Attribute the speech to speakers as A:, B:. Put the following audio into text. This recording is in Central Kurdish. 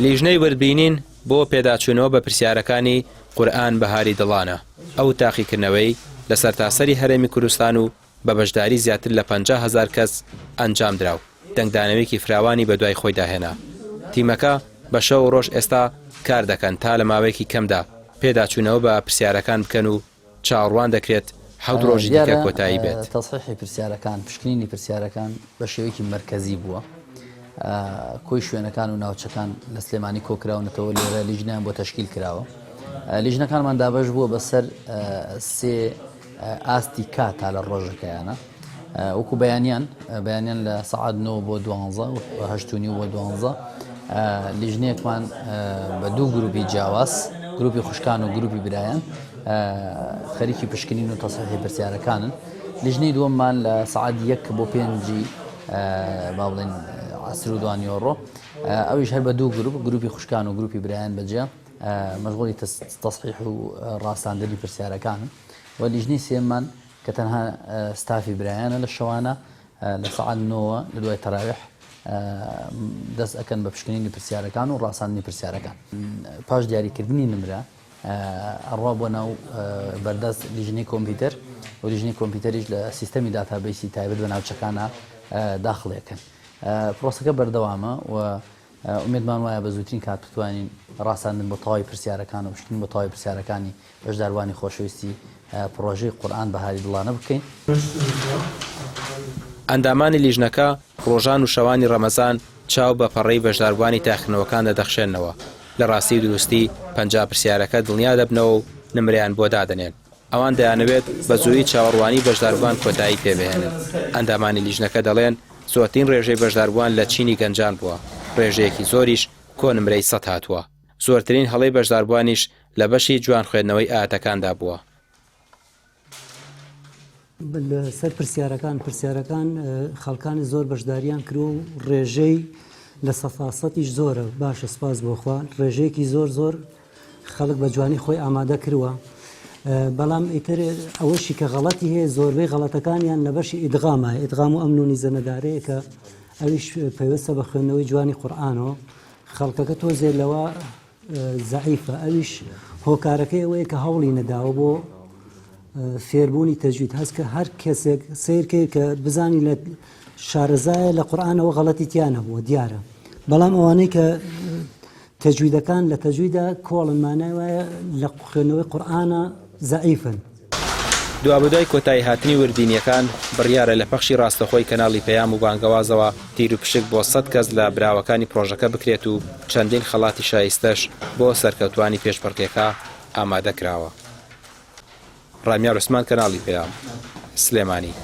A: لیژنەی وردبینین بۆ پێداچوونەوە بە پرسیارەکانی قورئان بەهاری دڵانە، ئەو تاقیکردنەوەی لە سەرتاسەری هەرێمی کوردستان و بە بەشداری زیاتر لە 50 هەزار کەس ئەنجامدرا و دەنگدانەوەیەکی فراوانی بەدوای خۆیدا هێنا. تیمەکە بە شەو و ڕۆژ ئێستا کار دەکەن تا لە ماوەیەکی کەمدا پێداچوونەوە بە پرسیارەکان بکەن و چاوەڕوان دەکرێت حەوت ڕۆژی دیکە
B: دیارە
A: کۆتایی بێت.
B: تەسحیحی پرسیارەکان، پشکنینی پرسیارەکان بە شێوەیەکی مەرکەزی بووە. کۆی شوێنەکان و ناوچەکان لە سلێمانی کۆکراونەتەوە، لێرە لیژنەیان بۆ تەشکیل کراوە. لیژنەکانمان دابەش بووە بەسەر سێ ئاستی کاتا لە ڕۆژەکەیانە. وەکو بەیانیان، بەیانیان لە سەعات نۆ بۆ دوانزە و هەشت و نیو بۆ دوانزە لیژنەیەکمان بە دوو گروپی جیاواز، گروپی خوشکان و گروپی برایان خەریکی پشکنین و تەسحیحی پرسیارەکانن. لیژنەی دووەممان لە سەعات یەک بۆ پێنجی با بڵێین عەسر و دوانیۆڕۆ، ئەویش هەر بە دوو گروپ، گروپی خوشکان و گروپی برایان بەجیا مەشغوڵی تەسحیح و ڕاستاندنی پرسیارەکانن. و لیژنەی سێیەممان کە تەنها ستافی برایانە لە شەوانە لە سەعات نۆوە لە دوای تەراویح دەست ئەکەن بە پشکنینی پرسیارەکان و ڕاستاندنی پرسیارەکان. پاش دیاریکردنی نمرە ئەڕوا بۆ ناو بەردەست لیژنەی کۆمپیوتەر و لیژنەی کۆمپیوتەریش لە سیستەمی database ی تایبەت بە ناوچەکانە داخڵی ئەکەن. پرۆسەکە بەردەوامە و ئومێدمان وایە بە زووترین کات بتوانین ڕاستاندن بۆ تەواوی پرسیارەکان و پشکنین بۆ تەواوی پرسیارەکانی بەشداربووانی خۆشەویستی پڕۆژەی قورئان بەهاری دڵانە بکەین.
A: ئەندامانی لیژنەکە ڕۆژان و شەوانی ڕەمەزان چاو بە پەڕەی بەشداربووانی تاقیکردنەوەکاندا دەخشێننەوە، لە ڕاستی و دروستی 50 پرسیارەکە دڵنیا دەبنەوە و نمرەیان بۆ دادەنێن. ئەوان دەیانەوێت بە زوویی چاوەڕوانی بەشداربووان کۆتایی پێبهێنن. ئەندامانی لیژنەکە دەڵێن، زۆرترین ڕێژەی بەشداربووان لە چینی گەنجان بووە، ڕێژەیەکی زۆریش کۆنمرەی سەد هاتووە. زۆرترین هەڵەی بەشداربووانیش لە بەشی جوان خوێندنەوەی ئایەتەکاندا بووە.
C: لەسەر پرسیارەکان، پرسیارەکان خەڵکانی زۆر بەشداریان کردووە و ڕێژەی لە سەتا سەتیش زۆرە، باشە سوپاس بۆ خوا ڕێژەیەکی زۆر زۆر خەڵک بە جوانی خۆی ئامادە کردووە، بەڵام ئیتر ئەوەشی کە غەڵەتی هەیە زۆربەی غەڵەتەکانیان لە بەشی ئیدغامە، ئیدغام و ئەم نونی زەنەدارەیە کە ئەویش پەیوەستە بە خوێندنەوەی جوانی قورئانەوە، خەڵکەکە تۆزێ لەوە زەعیفە، ئەویش هۆکارەکەی ئەوەیە کە هەوڵی نەداوە بۆ فێربوونی تەجوید. هەست کە هەر کەسێک سیرکەی کە بزانی لە شارەزایە لە قورئانەوە غەڵەتی تیا نەبووە دیارە، بەڵام ئەوانەی کە تەجویدەکان لە تەجویدا کۆڵن مانای وایە لە خوێندنەوەی قورئانە زەعیفن.
A: دوابەدوای کۆتایی هاتنی وردبینییەکان، بڕیارە لە پەخشی ڕاستەخۆی کەناڵی پەیام و بانگەوازەوە تیروپشک بۆ سەد کەس لە براوەکانی پڕۆژەکە بکرێت و چەندین خەڵاتی شایستەش بۆ سەرکەوتوانی پێشبڕکێکە ئامادە کراوە. ڕامیار عوسمان کەناڵی پەیام، سلێمانی.